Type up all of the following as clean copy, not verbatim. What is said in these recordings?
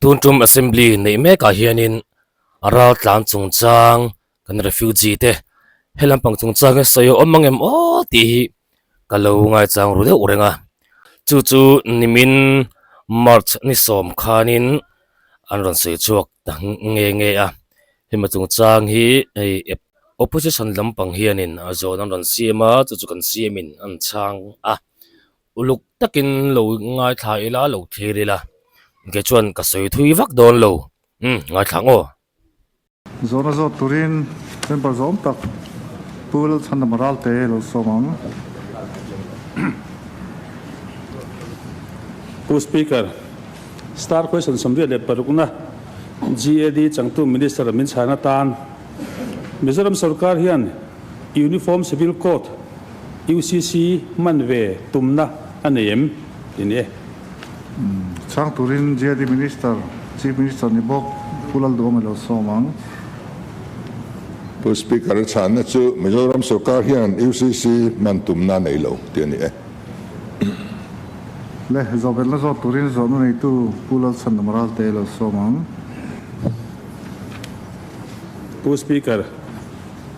Tun tum assembly neih mekah hianin raltlan chungchang kan refugee te he lampang chungchang hi sawi a awm ang em aw tih hi ka lo ngaichang ru deuh reng a chu chu nimin march ni sawm khanin an rawn sawi chhuak ta nge nge a hemi chungchang hi hei opposition lampang hianin a zawn an rawn siam a chu chu kan siam in an chhang a. Uluk takin lo ngaithla ila, lo thlir ila. Kei chuan ka sawi thui vak dawn lo. Umm, ngaithla ang aw. Zawhna zawt turin member zawm tak Pu Lalchhandama Ralte lo sawm ang. Pu Speaker, Star Question 86 na GAD changtu Minister min chhan atan Mizoram sorkar hian Uniform Civil Code, UCC, hman ve tumna a nei em? Ti ni e. Chhang turin GAD Minister, Chief Minister ni bawk Pu Lalduhawm i lo sawm ang. Pu Speaker, a chhanna chu Mizoram sorkar hian UCC hman tumna a nei lo ti a ni e. Le, zawhbelhna zawt turin zawhna neitu Pu Lalchhandam Ralte i lo sawm ang. Pu Speaker,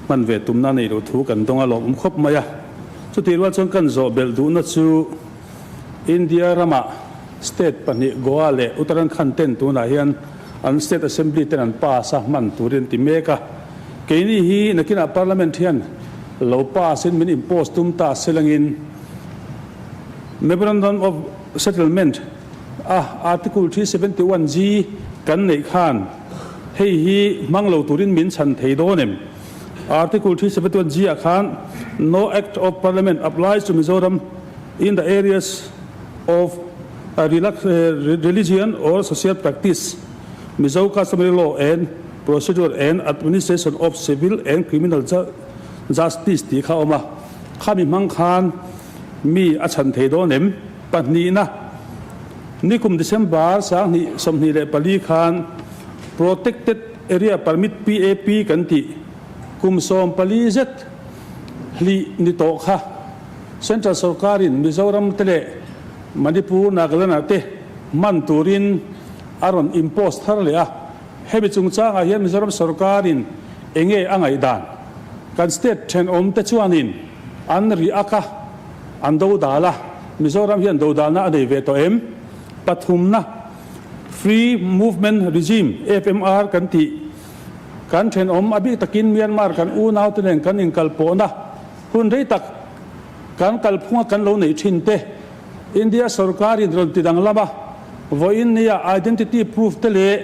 hman ve tumna nei loh thu kan dawng a lawmawm khawp mai a. Chutih rual chuan kan zawh belh duhna chu India ramah state pahnih Goa leh Uttarakhand ten tunah hian an state assembly ten an pass a hman turin an ti mek a. Keini hi nakinah parliament hian lo pass in min impose tum ta selangin Memorandum of Settlement a Article 371 G kan neih khan hei hi hmang lo turin min chhan thei dawn em? Article 371 G ah khan No Act of Parliament applies to Mizoram in the areas of religion or social practice, Mizo customary law and procedure and administration of civil and criminal justice tih kha a awm a, khami hmang khan mi a chhan thei dawn em? Pahnihna, Nikum December 2024 khan Protected Area Permit, PAP, kan tih kum 14 zet hlih ni tawh kha Central sorkarin Mizoram te leh Manipur, Nagaland ah te hman turin a rawn impose thar leh a. Hemi chungchangah hian Mizoram sorkarin enge a ngaihdan? Kan state thenawm te chuanin an riak a. An dodal a, Mizoram hian dodalna a nei ve tawh em? Pathumna, Free Movement Regime, FMR, kan tih. Kan thenawm, a bik takin Myanmar kan unaute nen kan inkalpawhna hun rei tak kan kalphunga kan lo neih thin te, India sorkarin rawn ti danglam a, vawiin nia identity proof te leh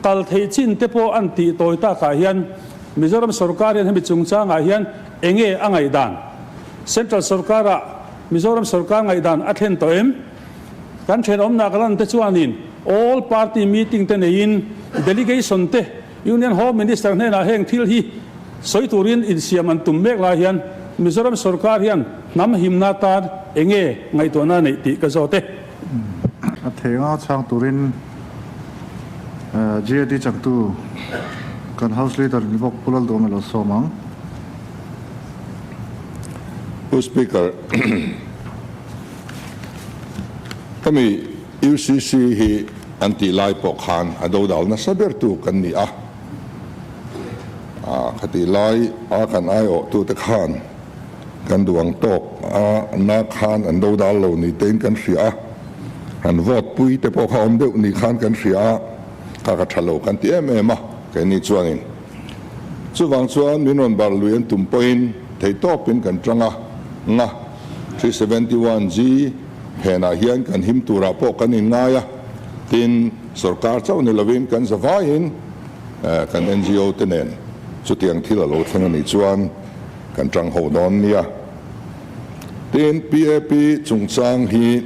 kal theih chin te pawh an tih tawi takah hian Mizoram sorkar hian hemi chungchangah hian enge a ngaihdan? Central sorkara Mizoram sorkar ngaihdan a thlen tawh em? Kan thenawm Nagaland te chuanin All Party Meeting te neiin Delegation te Union Home Minister hnenah heng thil hi sawi turin insiam an tum mek lai hian Mizoram sorkar hian hnam himna tan enge ngaihtuahna neih tih ka zawt e. A theng a chhang turin GAD changtu kan House Leader ni bawk Pu Lalduhawm ilo sawm ang. Pu Speaker, hemi UCC hi an tih lai pawh khan a dodal nasa ber tu kan ni a, khatih lai a kan aiawhtute khan kan duh ang tawk a na khan an dodal lo ni tein kan hria a, han vote pui te pawh kha awm deuh ni khan kan hria a, kha ka tha lo kan ti em em a keini chuanin. Chuvang chuan min rawn bar lui an tum pawhin theihtawpin kan tang a, nga 371G phenah hian kan him turah pawh kan inngai a, tin sorkar chauh ni lovin kan zavaiin kan NGO te nen chutiang thil a lo thleng a nih chuan kan tang ho dawn nia. Tin PAP chungchang hi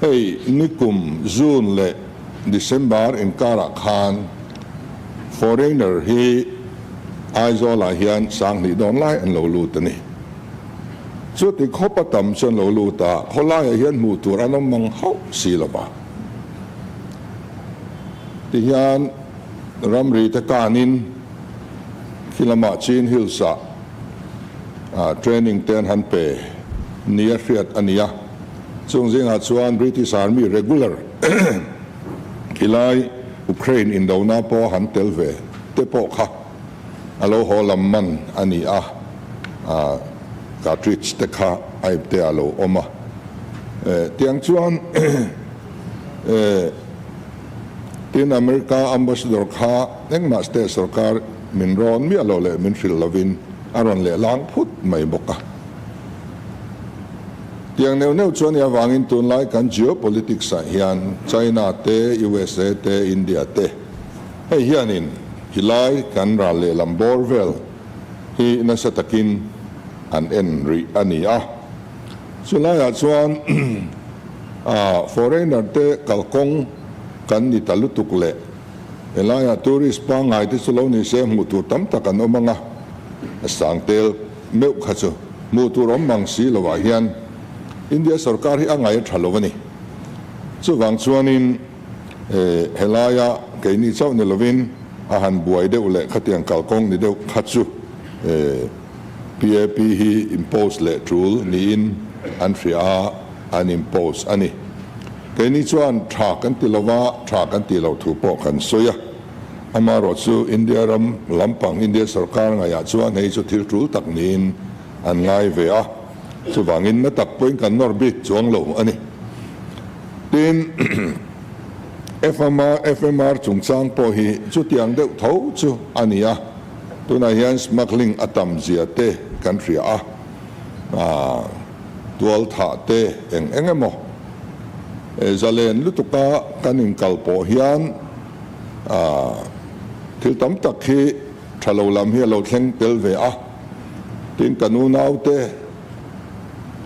hei nikum June leh December inkarah khan Foreigner hi Aizawlah hian 2000 dawn lai an lo lut a ni. Chuti khawp a tam chu an lo lut a, khawlaiah hian hmuh tur an awm mang hauh si lo va. Tihian ramri te kanin khi lamah Chin Hills-ah training te an han pe nia hriat a ni a, chung zingah chuan British Army regular. Khilai Ukraine indona pawh han tel ve te pawh kha a lo haw lam man a ni a, cartridge te kha a ipte a lo awm a. Tiang chuan tin America Ambassador kha engmah state sorkar min rawn miah lo leh min hrilh lovin a rawn lehlang phut mai bawk a. Tiang neuh neuh chuan i avangin tunlai kan geopolitics ah hian China te, USA te, India te hei hianin hilai kan ral lehlam bawr vel hi nasa takin an en rih a ni a. Chulaiah chuan foreigner te kalkawng kan ni ta lutuk leh helaiah tourist pangngai te chu lo ni se hmuh tur tam tak an awm ang a, sangtel meuh kha chu hmuh tur awm mang si lovah hian India sorkar hi a ngaih a tha lo a ni. Chuvang chuanin helaia keini chauh ni lovin a han buai deuh leh khatiang kalkawng ni deuh kha chu PAP hi impose leh tul niin an hria a, an impose a ni. Keini chuan tha kan ti lova, tha kan tih loh thu pawh kan sawi a. Amaherawh chu India ram lampang India sorkar ngaihah chuan hei chu thil tul tak niin an ngai ve a, chuvangin na tak pawhin kan nawr bik chuang lo a ni. Tin, FMR FMR chungchang pawh hi chutiang deuh tho chu a ni a, tunah hian smuggling a tam zia te kan hria a, tualthah te eng eng emaw zalen lutuka kan inkal pawh hian, Thil tam tak hi tha lo lam hi a lo thleng tel ve a, tin kan unaute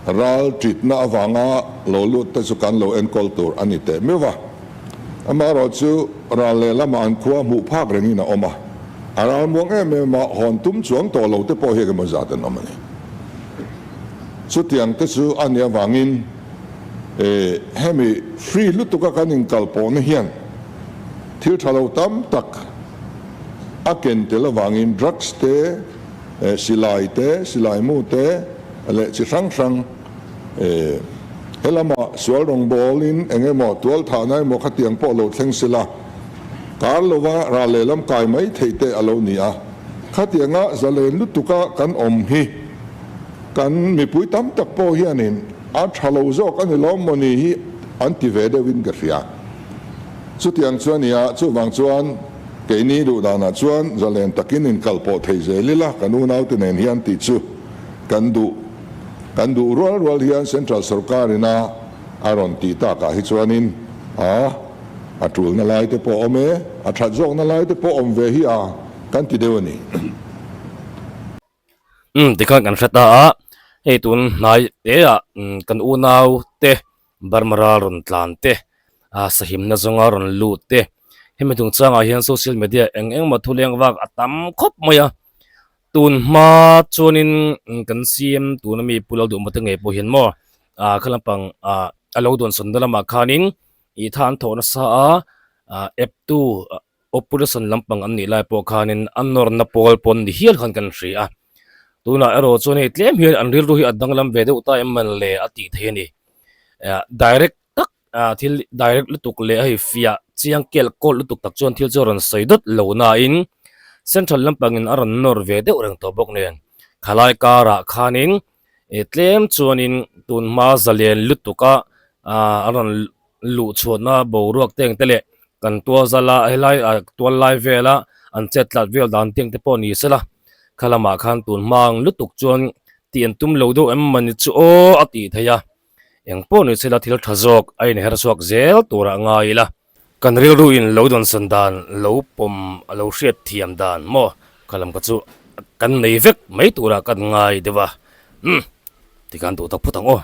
ral titna avanga lo lut te chu kan lo enkawl tur a ni teh meuh va. Amaherawh chu ral lehlamah an khua hmuh phak rengin a awm a, a ral muang em em a, hawn tum chuang tawh lo te pawh hi engemaw zat an awm a ni. Chutiang te chu a nih avangin hemi free lutuka kan inkalpawhna hian thil tha lo tam tak a ken tel avangin drugs te, silai te, silai mu te leh chi hrang hrang helama sual rawngbawlin eng emaw tualthahna emaw khatiang pawh lo thleng sela kar lova ral lehlam kai mai theih te a lo ni a. Khatianga zalen lutuka kan awm hi kan mipui tam tak pawh hianin a tha lo zawk a ni lawm maw ni hi an ti ve deuhin ka hria. Chutiang chu a nia, chuvang chuan keini duh danah chuan zalen takin inkal pawh thei zel ila kan unaute nen hian tih chu kan duh. Kan duh rual rual hian Central sorkarin a a rawn tih takah hi chuanin a a tulna lai te pawh awm e, a that zawkna lai te pawh awm ve hi a kan ti deuh a ni. Umm tikhan kan hre ta a, hei tun hnai te ah kan unau te Burma ral rawn tlan te, ah sahimna zawnga rawn lut te, hemi chungchangah hian social media eng eng emaw thuleng vak a tam khawp mai a, tun hma chuanin kan CM tuna mi Pu Lalduhma te ngei pawh hian maw ah kha lampang ah a lo dawnsawn na lamah khanin ih tha an thawh nasa a, ah eptu Opposition lampang an nih lai pawh khanin a nawrna pawl pawn ni hial khan kan hria a. Tunah erawh chuan hei tlem hian an rilru hi a danglam ve deuh ta em man le a tih theih a ni. Direct tak thil direct lutuk leh hei fiah chiang kel kawl lutuk tak chuan thil chu a rawn sawi dawt lo nain Central lampangin a rawn nawr ve deuh reng tawh bawk nen khalai karah khanin tlem chuanin tunhma zalen lutuka a rawn luh chhuahna boruak te ang te leh kan tual zala helai ah tual lai vela an chet tlat vel dan te ang te pawh ni sela kha lamah khan tun hmang lutuk chuan tih an tum lo deuh em mawni chu aw a tih theih a eng pawh ni sela thil tha zawk a inher chhuak zel turah ngai ila. Kan rilru in lo dawnsawn dan lo pawm a lo hriat thiam dan maw kha lam kha chu kan nei vek mai turah kan ngai deuh a umm tikhan duh tak phawt ang aw.